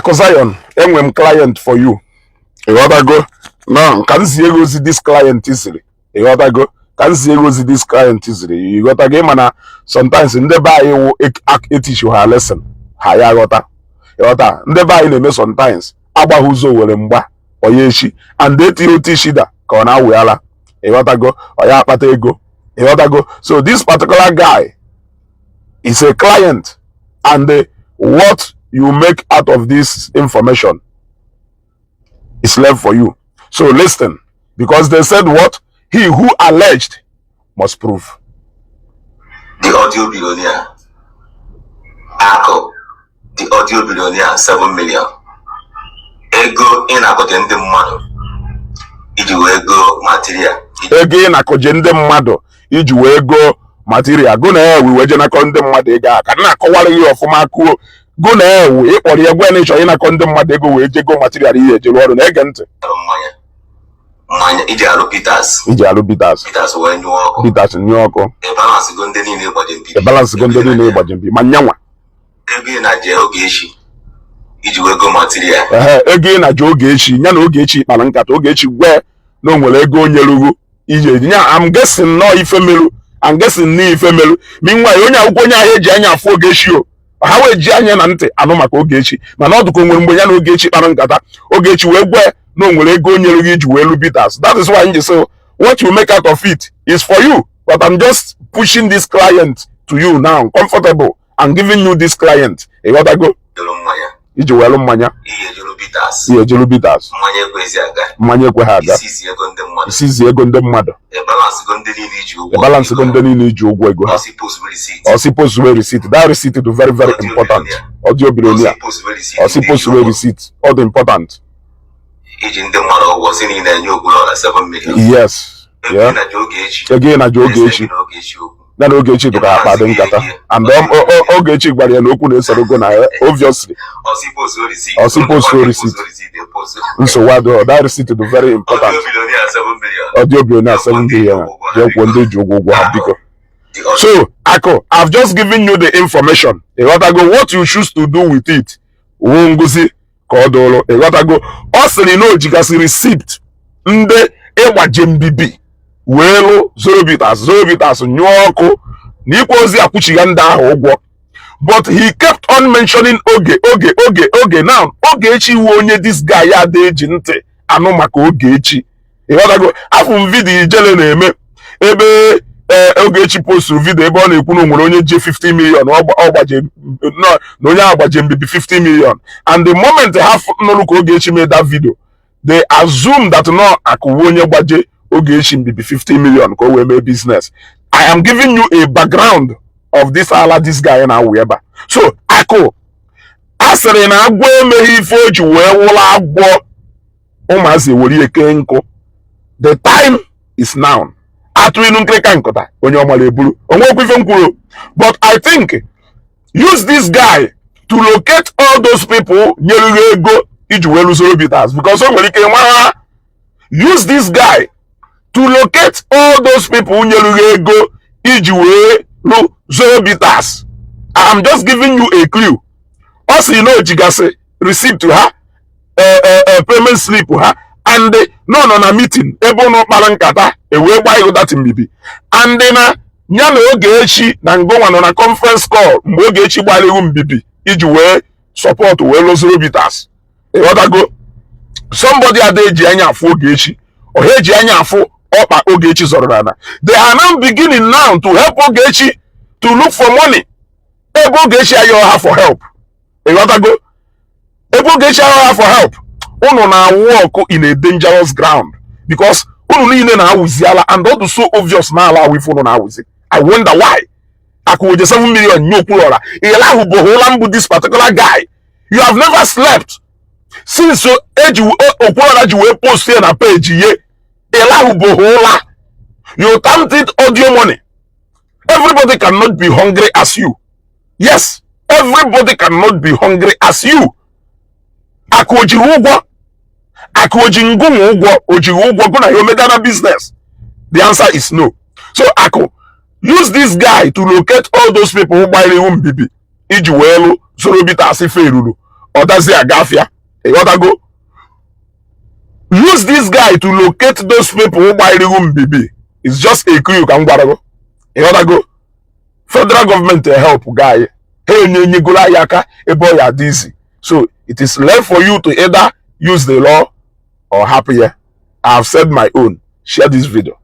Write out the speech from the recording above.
Akụ Zion, enwe m client for you. Ịghọtago na ka m zie gị ozi this client ziri. Ịghọtago ka m zie gị ozi this client ziri. Ịghọtago, ịma na sometimes ndị be anyị wụ etichi ha lesson ha ya ghọta. Ịghọta, ndị be anyị na-eme sometimes agbaghị ụzọ were mgba ọya echi and etinye otu ishida ka ọ na-awụ ala. Ịghọtago, ọ ya akpata ego. Ịghọtago, so this particular guy is a client, and what you make out of this information is left for you. So listen, because they said what he who alleged must prove. The audio billionaire. Akụ, the audio billionaire, 7 million. Ego ị na-akọje ndị mmadụ iji wee go material. Ego ị na-akọje ndị mmadụ iji wee go material, go na ewu wee je nakọ ndị mmadụ ego a ka m na-akọwara gị ọfụma. Kuo go na ewu ịkpọrọ ya gwa na ịchọrọ ịnakọ ndị mmadụ ego wee je go material ihe eje rụọ ọrụ. Na-ege ntị. Arụ mmanya. Mmanya iji arụ bitters. Iji alụ bitters. Bitters wee nyụọ ọkụ. Bitters nyụọ ọkụ. Ị balance go ndị niile ịgbaje mbibi. Ị balance go ndị niile ịgbaji mbi ma nyanwa. Ego ị na-je Ogechi iji wee go material. Ehe, ego ị na-aja Ogechi ya na Ogechi kpara nkata, Ogechi gwe na o nwere ego o nyerugo ije nya. I'm guessing nọọ ife meru, I'm guessing nọọ ife meru. Meanwhile, onye akwụkwọ, onye ahụ eji anya afụ Ogechi o ha wee ji anya na ntị anụ maka Ogechi, mana ọ dụka o nwere mgbe ya na Ogechi kpara nkata, Ogechi wee gwe na o nwere ego o nyere gị iji wee lu bitters. That is why m ji say what you make out of it is for you, but I'm just pushing this client to you now, comfortable and giving you this client. Ịghọtago? Jụrụ mmanya. Iji wee lụ mmanya. Ihe jụrụ bitters. Ihe ejelu bitters. Mmanya ekwezi aga. Mmanya ekwe ha aga. Isi isi ego ndị mmadụ. Isizi ego ndị mmadụ. Ị balance go ndị niile iji ụgwọ. Balance go ndị niile iji ụgwọ ego ha. Ọsị post receipt. Ọsị post receipt. That receipt is very, very important. Audio billionaire. Ọsị post receipt. Ọsị post receipt, ọ dị important. Iji ndị mmadụ ụgwọ si niile enye Okwuluọra 7 million. Yes. Ego Yeah. ị na-aja Ogechi. Ego ị na-aja Ogechi. Ese gị na Ogechi okwu. Ya na Ogechi dụka akpa dị nkata and Ogechi gwara ya na okwu na-esoro go na obviously. Ọsị post receipt. Ọsị post receipt. Nsogbu adịghọ. That receipt dị very important. Audio billionaire 7 million. Audio billionaire 7 million, jee kwuo ndị ji ụgwọ ụgwọ ha, biko. The audio So Akụ, I've just given you the information. Ịghọtago, what you choose to do with it wụ ngozi ka ọ dụrụ. Ịghọtago, ọ sịrị na o jigasị receipt ndị ịgbaje mbibi wee lụ Zoro Bitters, Zoro Bitters nyụọ ọkụ, na ikwe ozi akwụchigha ndị ahụ ụgwọ, but he kept on mentioning Oge, Oge, Oge, Oge. Now Ogechi wu onye this guy ya ada eji ntị anụ maka Ogechi. Ịghọtago, afụ m video Ijele na-eme ebe ee Ogechi posturu video ebe ọ na-ekwu na o nwere onye ji 50 million ọ gbaje na onye ahụ gbaje mbibi 50 million, and the moment ha nụrụ ka Ogechi made that video, they assume that no akụwu onye gbaje Ogechi mbibi 50 million ka o wee mee business. I am giving you a background of this ala this guy na-awụ ebe a. So Akụ, a sịrị na agwọ emeghị ife o ji wee wụrụ agwọ, ụmụazị ewere eke nkụ. The time is now. Atụ inu nkịrịka nkụta onye ọmara eburu onwekwa ife m kwuru, but I think use this guy to locate all those people nyere gị ego iji wee lụsoro bitters, because o nwere ike mara. Use this guy to locate all those people nyere gị ego iji wee lụ Zoro Bitters. I'm just giving you a clue. Ọ sị na o jigasị receipt ha, payment slip ha, and nọ nọ na meeting ebe ụnụ kpara nkata ewee gbaa ịhụ that mbibi, and na ya na Ogechi na ngụnwa nọ na conference call mgbe Ogechi gbara ihu mbibi iji wee support wee lụ Zoro Bitters. Ịghọtago, somebody ada eji anya afụ Ogechi, ọha eji anya afụ ọkpa Ogechi zọrọ n'ala. They are now beginning now to help Ogechi to look for money ebe Ogechi ayọ ha for help. Ịghọtago, ebe Ogechi ayọ ha for help, unu na-awụ ọkụ in a dangerous ground, because unu niile na-awụzi ala and ọ dị so obvious na ala awụ ife unu na-awụzi. I wonder why akụwoje 7 million nye Okwuluọra ịlahụbụghị ụla mbụ. This particular guy, you have never slept since eji Okwuluọra ji wee post ya na page ye. Ịlahụbụghị ụla. You termed it audio money. Everybody cannot be hungry as you. Yes, everybody cannot be hungry as you. Akụ ojiri ụgwọ, akụ oji ngụnwa ụgwọ, ojiri ụgwọ gụ na ya omegana business? The answer is no. So Akụ, use this guy to locate all those people who gbara ihu mbibi iji wee lụ Zoro Bitters ife eruru. Ọ dazi aga afịa. Ịghọtago? Use this guy to locate those people gbanyere mbibi. It's just a clue ka m gwara gị. Ịghọtago? Federal government help guy, ha enye enyegoro anyị aka ebe ọ ya dị easy. So it is left for you to either use the law or hapụ ya. I have said my own. Share this video.